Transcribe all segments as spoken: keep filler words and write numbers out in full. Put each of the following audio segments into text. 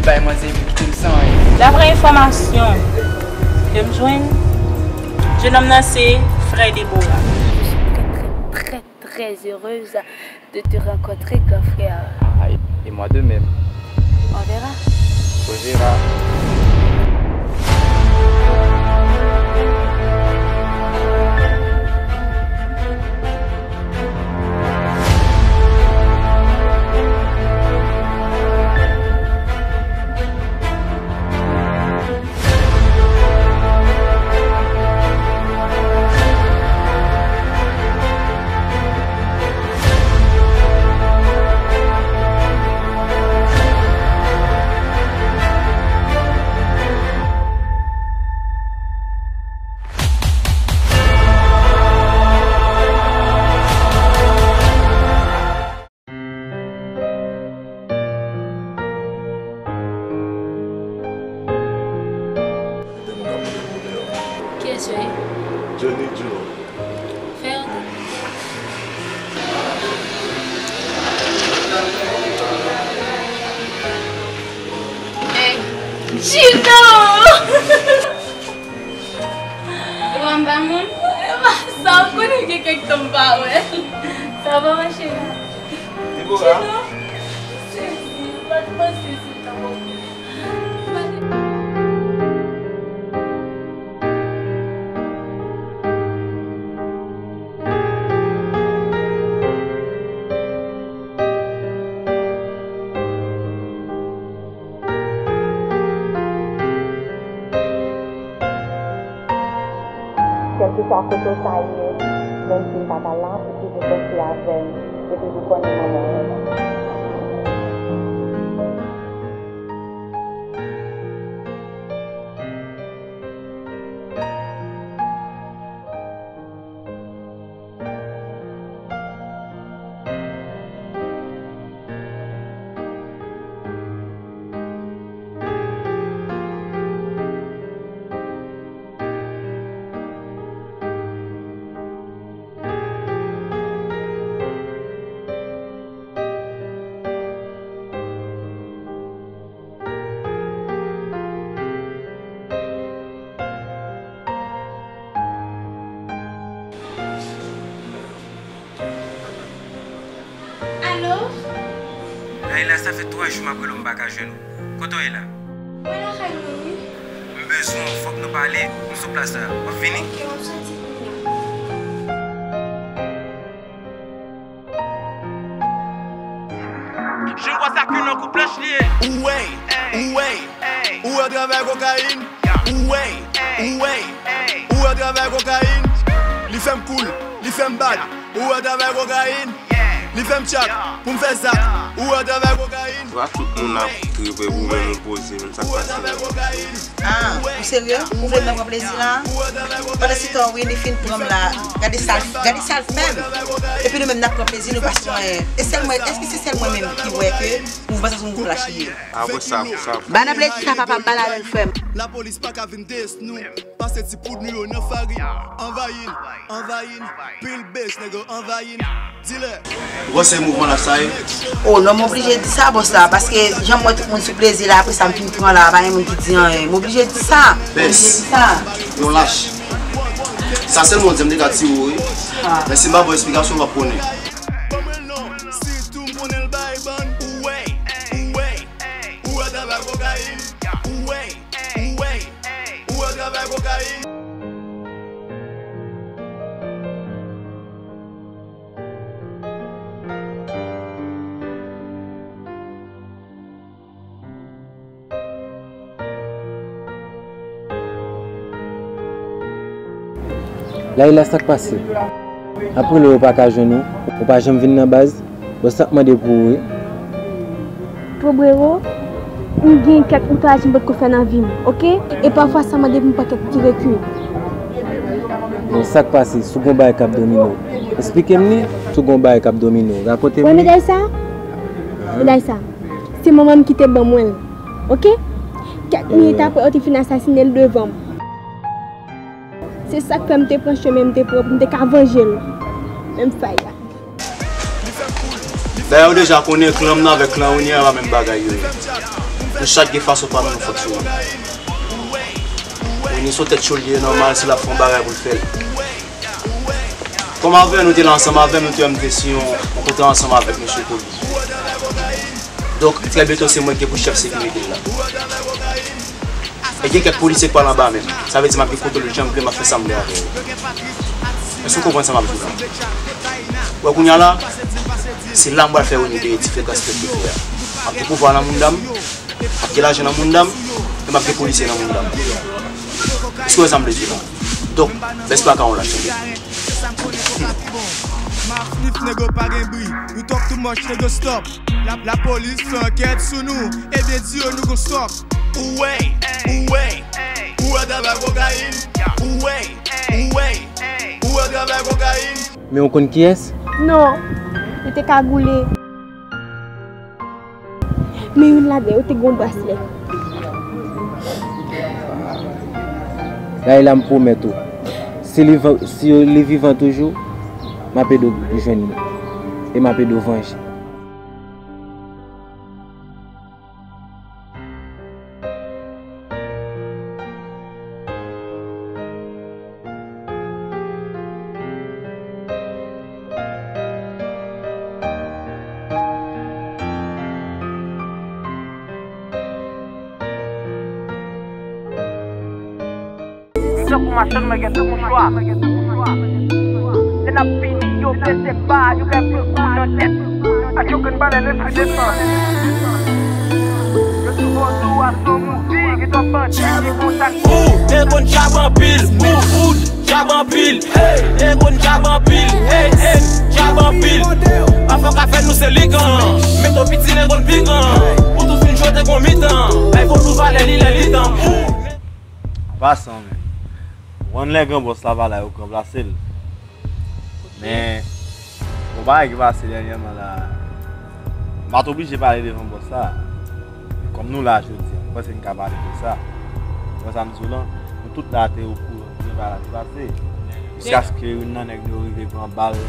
Bay manzè epi kite m san anyen. Daprè enfòmasyon ke m jwenn, jenòm nan se frè Deborah. Je suis très, très, très, très heureuse de te rencontrer, grand frère. Ah, et, et moi de même. On verra. On verra. Kiyès yo ye? Johnny Joe. Fè yo tande. Hey, Gino! Ou pa m pa moun? Sa, ou konnen gen kèk tan m pa wè l. Sa va, ma chérie? Deborah. Gino, m sezi, m pa t panse se tan w ap vini. M pa te Kèlkeswa kote w ta ye, menm si m pa ta la, ou toujou panse avè m, epi pou konnen manman w renmen m. Alo? Laila, sa fè twa jou m ap rele w, m pa ka jwenn ou. Kote w ye la? Mwen lakay mwen, wi. M bezwen w, fòk nou pale. M sou plas la. W ap vini? Ok, m ap soti kounye a. Jan m kwè sa ke nan koup planch li ye. Ou wè, ou wè, ou wè travay kokayin. Ou wè, ou wè, ou wè travay kokayin. Li fè m cool, li fè m bad. Ou wè travay kokayin. Li fè m tchak pou m fè zak. Ou wè travay kokayin. Se pa tout moun ap tripe pou menm ou poze, menm sa k pase la. Ah, ou serye? Ou vle m nan pran plezi la? Pandan se tan, wi, li fin pran m la. Gade sa, gade sa l fè m. Epi nou menm n ap pran plezi, nou pa sou anyen. E sèl mwen, èske se sèl mwen menm ki wè ke mouvman sa se yon gwo lach li ye? Apre sa, apre sa. Ba nan plezi sa, papa m, ba la l fè m. Lapolis pa ka vin tès nou. Pase ti poud nou yo nan farin. Anvayi n, anvayi n. Pil bes, nèg yo anvayi n. Dilè. Ou panse mouvman lach sa ye? Oh non, m oblije di sa, bòs la, paske jan m wè tout moun sou plezi la, apre sa m fin pran la, pa gen moun ki di anyen. M oblije di sa. M oblije di sa. Yon lach. Sa sèlman w di m te ka tire w, wi. Ah. Men si m ba w eksplikasyon, w ap konnen. Ban mwen l non, sitou m konnen l bay bann. Ou wè, ou wè, ou wè travay kokayin. Ou wè, ou wè, ou wè travay kokayin. Laila, sa k pase? Apre lè w pa ka jwenn ou, ou pa janm vin nan baz, bòs la ap mande pou ou, wi. Pobrewo, m gen kèk netwayaj m potko fè nan vi m, oke? E pafwa sa mande pou m pran kèk ti rekil. Men sa k pase, si w gon bagay k ap domine w, eksplike m li, si w gon bagay k ap domine w, rakonte m li. Wè medal sa? Medal sa. Se manman m ki te ban mwen l. Oke? Kèk minit apre, yo te fin asasinen l devan m. Se sa k fè m te pran chemen m te pran pou m te ka vanje l. Menm fay la. Dayè, ou deja konnen klan m nan avèk klan Renier a pa menm bagay yo ye. Chak gen fason pa nou, nou fonksyone. Rini sou tèt cho l ye, nòmal, si l ap fè yon bagay pou l fè l. Kòm avè nou te la ansanm avè m, nou te wè m te si yon, yon kontra ansanm avèk mesye Koli. Donk, trè byento se mwen ki gen pou chèf sekirite l la. E gen kèk polisye k pral anba menm. Sa vle di m ap gen kontwòl jan m vle, m ap fè sa m vle avè yo. Èske w konprann sa m ap di w la? Wè kounye a la, se la m pral fè Rini peye diferans tèt li fè a. M ap gen pouvwa nan mounda m, m ap gen lajan nan mounda m, e m ap gen polisye nan mounda m. Èske w wè sa m vle di w la? Donk, bès pa ka yon lach, tande. Mafnif, nèg yo pa gen bri. We talk too much, nèg yo stop. La, lapolis fè ankèt sou nou. Ebyen, di yo nou gon stòk. Ou wè, ou wè, ou wè travay kokayin. Ou wè, ou wè, ou wè travay kokayin. Men w konn kiyès? Non, li te kagoule. Men youn ladan yo te gen yon braslè. Dayè la m pwomèt ou, si li, si li vivan toujou, m ap ede w jwenn li. E m ap ede w vanje. Tankou machann, mwen gen de mouchwa. Lè n ap fini, yo blese pa, yo fè kou nan tèt. Ak yo konn pale lespri desann. Yo sou vodou a son mouvi, gen twòp bandi ki kontak. Ou te konn djab anpil, ou, ou, djab anpil, hey, te konn djab anpil, hey, hey, djab anpil. Pafwa ka fè nou se ligan, men to piti nèg konn pikan. Ou tou fin jwe te kon mitan, bay vodou valè li lè li tan. Ou. An pasan, men. Ou konn lè gran bòs la pa la, yo k ranplase l. Men, yon bagay ki pase dènyèman la, m pa t oblije pale devan bòs la. Kòm nou la jodi a, m panse n ka pale de sa. Ou wè sa m di w lan? Nou tout la te okouran de bagay la te pase. Jiskaske youn nan nèg nou yo rive pran bal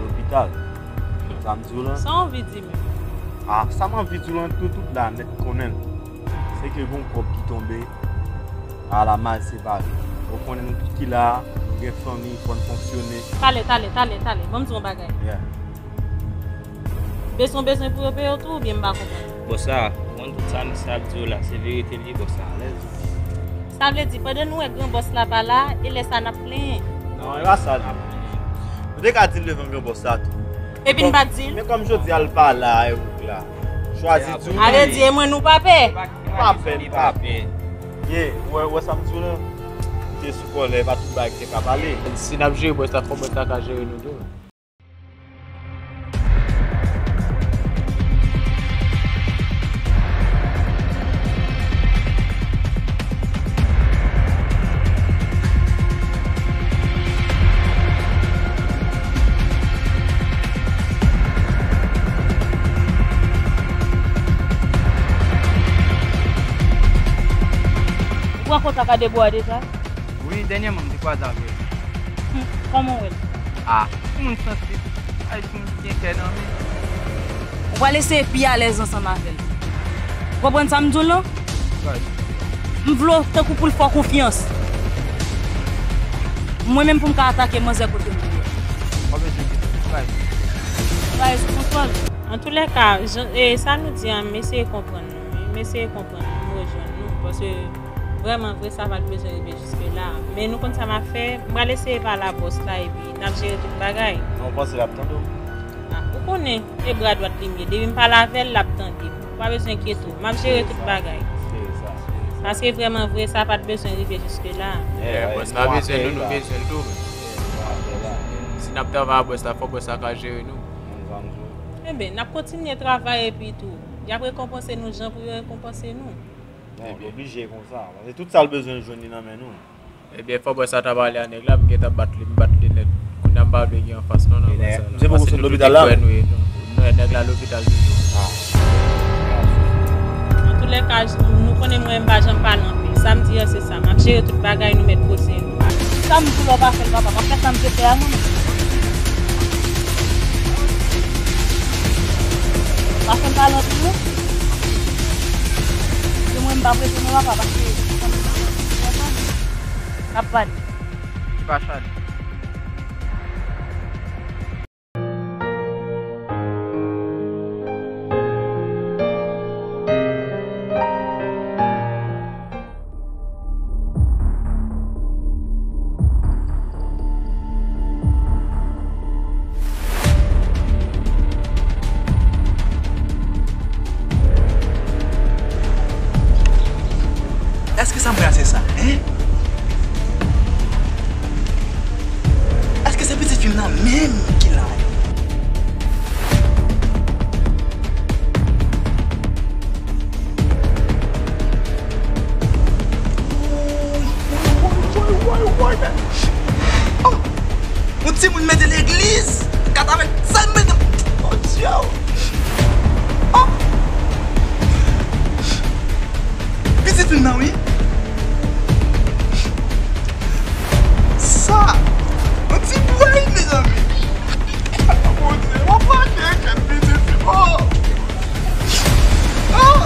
lopital. Ou wè sa m di w lan? Sa w anvi di menm? Ah, sa m anvi di w lan, nou tout la nèt konnen l. Se ke gon kòb ki tonbe a la mal separe. Ou konnen nou tout ki la, nou gen fanmi, fò n fonksyone. Talè, talè, talè, talè. Ban m di w yon bagay. Yeah. Bezwen, bezwen pou yo peye w tou, oubyen m pa konprann? Bòs la, ou konn tout sa misye ap di w la, se verite li, bòs la alèz. Sa vle di, pandan nou wè gran bòs la pa la, e lè sa n ap plenyen? Non, e pa sa, non. Nou te ka di l devan gran bòs la tou. Epi n pa t di l? Men kòm jodi a l pa la, e ou k la. Chwazi di w. Sa vle di, e mwen nou pa pè? Pa pè, pa pè. Ye, ou wè, ou wè sa m di w lan? Te sou kòlè, pa tout bagay ki te ka pale. Si n ap jere bòs la, fò bòs la ka jere nou tou. Ou rankontre ak Adebo a deja? Wi, dènyèman m te kwaze avè l. Hmm, kòman w wè l? Ah, yon moun sansib, ay, yon moun ki gen kè nan men. Ou pral eseye pi alèz ansanm avè l. Ou konprann sa m di w lan? Right. M vle w tankou pou l fè w konfyans. Mwen menm pou m ka atake manzè kote m ye. W ap eseye kite l. Right. Bagay sou kontwòl. Antoulèka, jan, e, sa nou di a, m eseye konprann nou, wi. M eseye konprann nou, m rejwenn nou. Paske vrèman vre, sa pa t bezwen rive jiske la. Men nou konn sa m ap fè, m pral eseye pale a bòs la epi n ap jere tout bagay. Men w panse l ap tande w? Ah, ou konnen, se bra dwat li m ye. Depi m pale avè l, l ap tande m. Ou pa bezwen enkyete w. M ap jere tout bagay. Se sa, se sa. Paske vrèman vre, sa pa t bezwen rive jiske la. Yeah, bòs la bezwen nou, nou bezwen l tou. Si n ap travay a bòs la, fò bòs la ka jere nou. Enben, n ap kontinye travay epi tou, y ap rekonpanse nou jan pou yo rekonpanse nou. Non, l oblije konsa. Paske tout sa l bezwen l jwenn li nan men nou. Ebyen, fò bòs la ta pale a nèg la, m gentan bat li, m bat li nèt. Kounye a m pa vle gen anfas non, nan bòs la. Misye poko sot lopital la? Non, nèg la lopital toujou. Ah. Antoulèka, nou konnen mwen m pa janm pale anpil. Sa m di a se sa, m ap jere tout bagay, nou mèt poze nou. Sa m di w la w pa fè l, papa, m ap fè sa m te fè a mwen menm. Pa fè m pale anpil non. Pa prese non papa, paske n ap pale. Li pa chale. Èske sa m wè a se sa, en? Èske se pitit fi m nan menm ki la a? Woy, woy, woy, woy, woy, woy, men. Oh! Yon timoun mete legliz, kat avèk sa l mete. Oh, Dye! Oh! Pitit moun nan, wi. Sa! Yon ti bway, mezanmi. Bondye, w ap rate kèk pitit fi. Oh! Oh!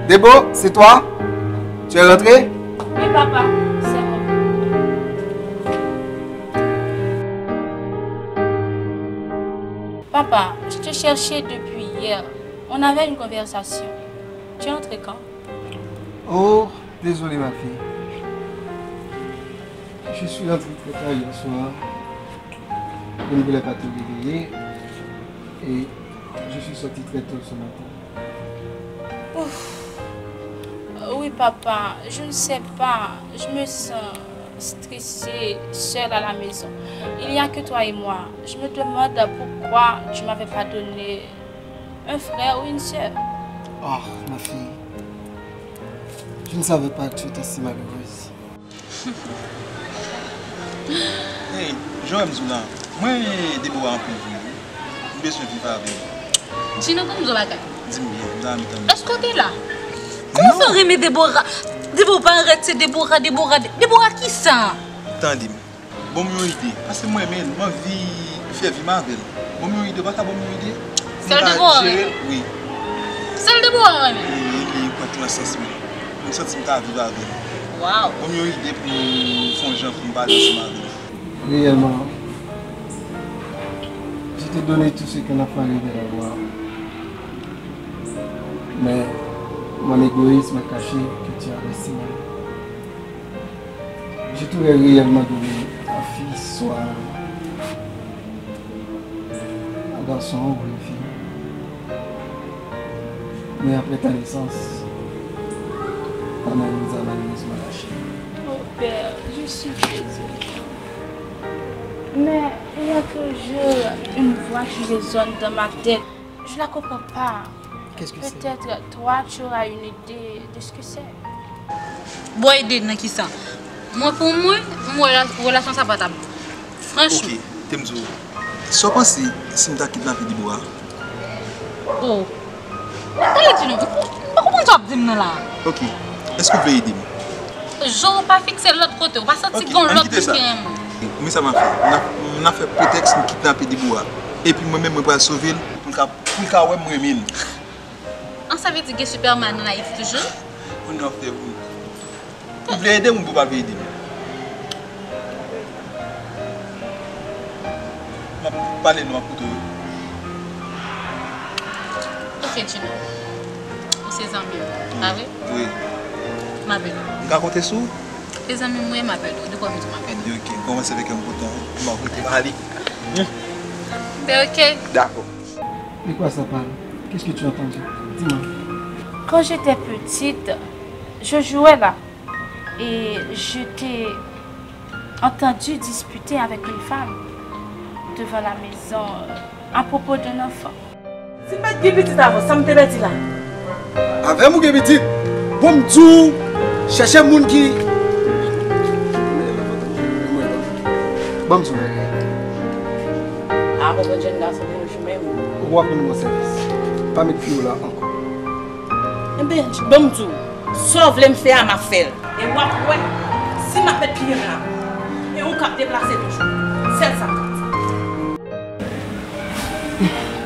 Debo, c'est toi? Tu es rentré? Oui, papa, c'est moi. Papa, je te cherchais depuis hier. On avait une conversation. Tu es entré quand? Oh, désolé, ma fille. Je suis rentré très tard hier soir. Je ne voulais pas te réveiller et je suis sorti très tôt ce matin. Ouf. Oui, papa, je ne sais pas. Je me sens stressée, seule à la maison. Il n'y a que toi et moi. Je me demande pourquoi tu m'avais pas donné un frère ou une sœur. Oh, ma fille, je ne savais pas que tu étais si malheureuse. Hey, jan w wè m di w la, mwen renmen Debora anpil vre wi. M bezwen viv avè l. Dino, ban m di w yon bagay. Di m byen, m ta renmen tande. Èske w te la? Kòman fè w renmen Debora? Debora, arèt, se Debora, Debora, De-, Debora kisa? Tande m. Ban m yon ide. Paske mwen renmen l, m anvi fè vi m avè l. Ban m yon ide, ou pa ka ban m yon ide? Sèl Debora w renmen? Wi. Sèl Debora w renmen? Wi, wi, wi, ou pran tout sans mwen. M santi m ka viv avè l. Waw. Ban m yon ide pou m fè yon jan pou m pale ansanm avè l. Réellement, je t'ai donné tout ce qu'on a fait rêver à voir. Mais mon égoïsme a caché que tu avais si mal. Je t'aurais réellement donné ta fille soit un garçon ou une fille. Mais après ta naissance, ta mère nous a malheureusement lâchés. Oh père, je suis désolée. Mais il y a toujours une voix qui résonne dans ma tête. Je la comprends pas. Qu'est-ce que c'est? Peut-être toi, tu auras une idée de ce que c'est. Bon, ide nan kisa? Mwen, pou mwen, m wè la, relasyon sa pa t ap bon. Franchman. Ok, te m di w. Sa w panse si m ta kidnape Debora? Oh. Tande, Dino, m pa konprann sa w ap di m nan la. Ok. Èske w vle ede m? Je w pa fikse lòt kote, w pa santi gen yon lòt moun ki renmen w? Ok, ann kite sa. Men sa m ap fè. M ap, m ap fè pretèks m kidnape Debora. Epi mwen menm, mwen pral sove l pou l ka, pou l ka wè m renmen l. An, sa vle di gen Superman nan Ayiti toujou? Ou nan fè pou. Ou vle ede m oubyen ou pa vle ede m? M ap pale non, m ap koute w. Ok, Dino. Ou se zanmi m, pa vre? Wi. M ap ede w. M ka konte sou ou? Se zanmi m ou ye, m ap ede w. De kwa m di w m ap ede w. Ok, ok. Kòmanse avèk yon kontan. M ap koute pale. Ben, ok. Dakò. De quoi ça parle? Qu'est-ce que tu as entendu? Dis-moi. Quand j'étais petite, je jouais là et je t'ai entendu disputer avec une femme. devant la maison à propos d'un enfant. Si m pa t gen pitit avan, sa m te pèdi la? Avè m ou gen pitit? Bon, m di w, chèche moun ki. Ban m di w bagay. A konprann jèn gason de nos jours menm. Ou ap rann mwen sèvis. Pa met pye w la ankò. Enben, ban m di w, sa w vle m fè a, m ap fè l. E w ap wè, si m ap met pye m la, e ou k ap deplase toujou. Sèl sa m ka di.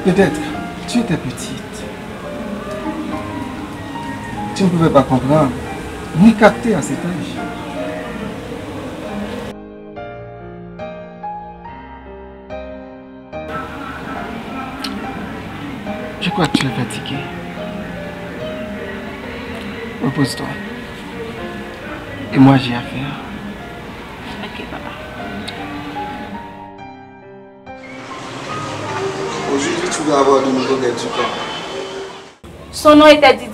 Peut-être, tu étais petite. Tu ne pouvais pas comprendre, ni capter à cet âge. Je crois que tu es fatigué. Repose-toi. Et moi, j'ai à faire. Ok, papa. Aujourd'hui, tu vas avoir de nouveaux gardes du corps. Son nom était Didier.